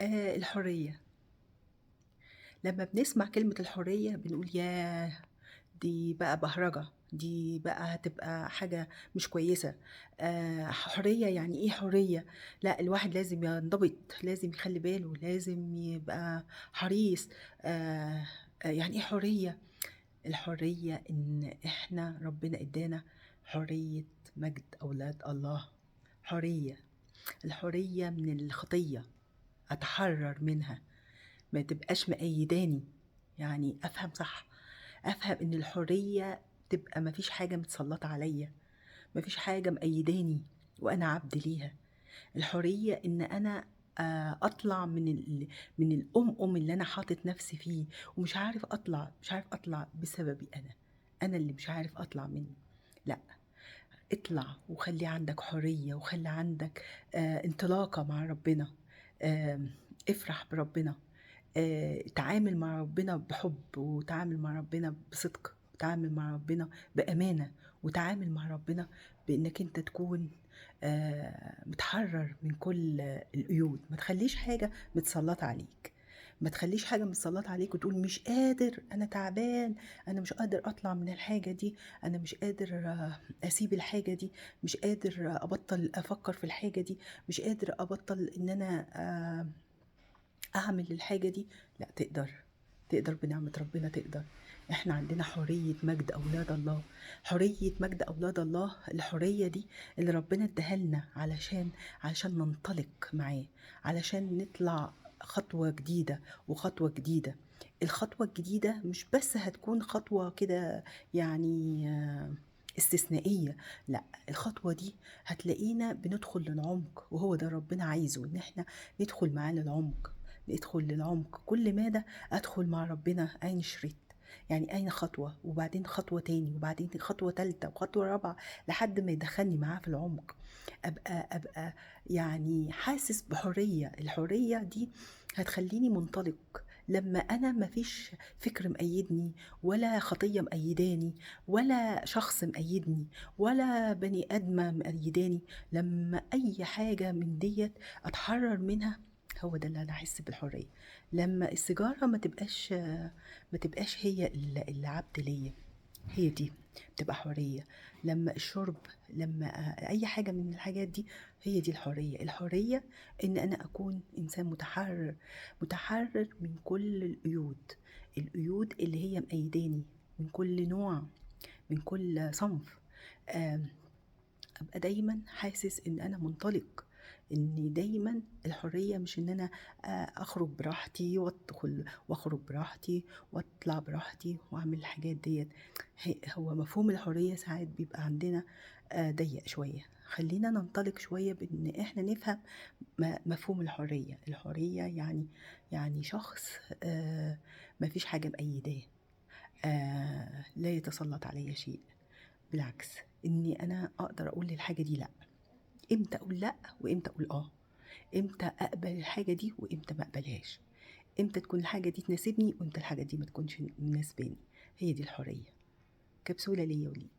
الحرية، لمّا بنسمع كلمة الحرية بنقول ياه! دي بقى بهرجة، دي بقى هتبقى حاجة مش كويسة، حرية يعني إيه حرية؟ لأ الواحد لازم ينضبط، لازم يخلّي باله، لازم يبقى حريص، آآ يعني إيه حرية؟ الحرية إن إحنا ربنا إدّانا حرية مجد أولاد الله، حرية، الحرية من الخطية، أتحرر منها، ما تبقاش مقيداني، يعني أفهم صح، أفهم إن الحرية تبقى ما فيش حاجة متسلطة عليا، ما فيش حاجة مقيداني وأنا عبد ليها. الحرية إن أنا أطلع من الأمأم اللي أنا حاطط نفسي فيه ومش عارف أطلع، مش عارف أطلع بسببي أنا، أنا اللي مش عارف أطلع منه. لأ، اطلع وخلي عندك حرية، وخلي عندك انطلاقة مع ربنا، افرح بربنا، تعامل مع ربنا بحب، وتعامل مع ربنا بصدق، وتعامل مع ربنا بأمانة، وتعامل مع ربنا بإنك أنت تكون متحرر من كل القيود. ما تخليش حاجة متسلطة عليك، ما تخليش حاجة متسلطة عليك وتقول مش قادر، أنا تعبان، أنا مش قادر أطلع من الحاجة دي، أنا مش قادر أسيب الحاجة دي، مش قادر أبطل أفكر في الحاجة دي، مش قادر أبطل إن أنا أعمل الحاجة دي. لا، تقدر، تقدر بنعمة ربنا، تقدر. إحنا عندنا حرية مجد أولاد الله، حرية مجد أولاد الله، الحرية دي اللي ربنا اداها لنا علشان ننطلق معاه، علشان نطلع خطوة جديدة وخطوة جديدة. الخطوة الجديدة مش بس هتكون خطوة كده استثنائية، لا، الخطوة دي هتلاقينا بندخل للعمق، وهو ده ربنا عايزه، إن إحنا ندخل معاه للعمق، ندخل للعمق. كل مادة أدخل مع ربنا أين شريط، يعني أين خطوة، وبعدين خطوة تاني، وبعدين خطوة تالتة، وخطوة رابعة، لحد ما يدخلني معاه في العمق. أبقى حاسس بحرية. الحرية دي هتخليني منطلق لما أنا مفيش فكر مقيدني، ولا خطية مقيداني، ولا شخص مقيدني، ولا بني آدمة مقيداني. لما أي حاجة من ديت أتحرر منها، هو ده اللي أنا أحس بالحرية. لما السيجارة ما تبقاش هي اللي عبد ليا، هي دي بتبقى حرية. لما الشرب، لما أي حاجة من الحاجات دي، هي دي الحرية. الحرية إن أنا أكون إنسان متحرر، متحرر من كل القيود، القيود اللي هي مقيداني، من كل نوع، من كل صنف. أبقى دايما حاسس إن أنا منطلق، إن دايما الحرية مش إن أنا، أخرج براحتي وأدخل وأخرج براحتي وأطلع براحتي وأعمل الحاجات ديت. هو مفهوم الحرية ساعات بيبقى عندنا، ضيق شوية. خلينا ننطلق شوية بإن إحنا نفهم مفهوم الحرية. الحرية يعني شخص، ما فيش حاجة مقيداه، لا يتسلط علي شيء، بالعكس إني أنا أقدر أقول للحاجة دي لأ. إمتى أقول لأ وإمتى أقول آه، إمتى أقبل الحاجة دي وإمتى ما أقبلهاش، إمتى تكون الحاجة دي تناسبني وإمتى الحاجة دي ما تكونش مناسباني. هي دي الحرية. كبسولة ليا وليك.